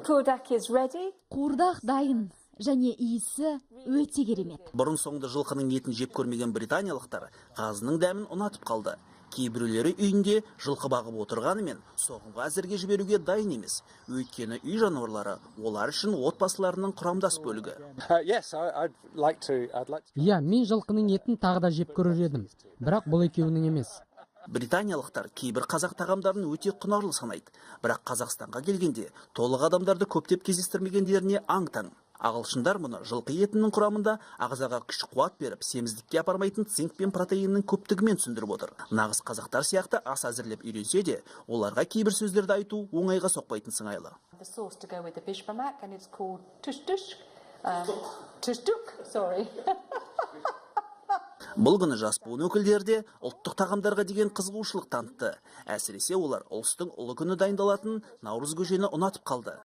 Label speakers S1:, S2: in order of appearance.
S1: Kuurdak is ready.
S2: Қуырдақ дайын және иісі өте керемет.
S3: Бұрын соңды жылқының етін жеп көрмеген британиялықтар қазының дәмін ұнатып қалды. Кейбіреулері үйінде жылқы бағып отырғанымен, соғымға әзірге жіберуге дайын емес. Өйткені үй жануарлары олар үшін отбасыларының құрамдас бөлігі.
S4: Yes, I'd like to. I'd like to.
S5: Иә, мен жылқының етін тағы да жеп көрер едім, бірақ бұл екеуінің емес.
S3: Британиялықтар кейбір қазақ тағамдарын өте құнарлы санайды. Бірақ Қазақстанға келгенде толық адамдарды көптеп кездестірмегендеріне аң-таң. Ағылшындар мұны жылқы етінің құрамында ағзаға күш қуат беріп, семіздікке апармайтын цинк пен протеиннің көптігімен түсіндіріп отыр. Нағыз қазақтар сияқты ас әзірлеп үйренсе де, оларға кейбір сөздерді айту оңайға соқпайтын сыңайлы.
S6: The sauce to go with the beshbarmak, and it's called tushtush. Tushduk, sorry.
S3: Бұл күні жас буын өкілдері де ұлттық тағамдарға деген қызығушылық танытты. Әсіресе олар ұлыстың ұлы күні дайындалатын наурыз көжені ұнатып қалды.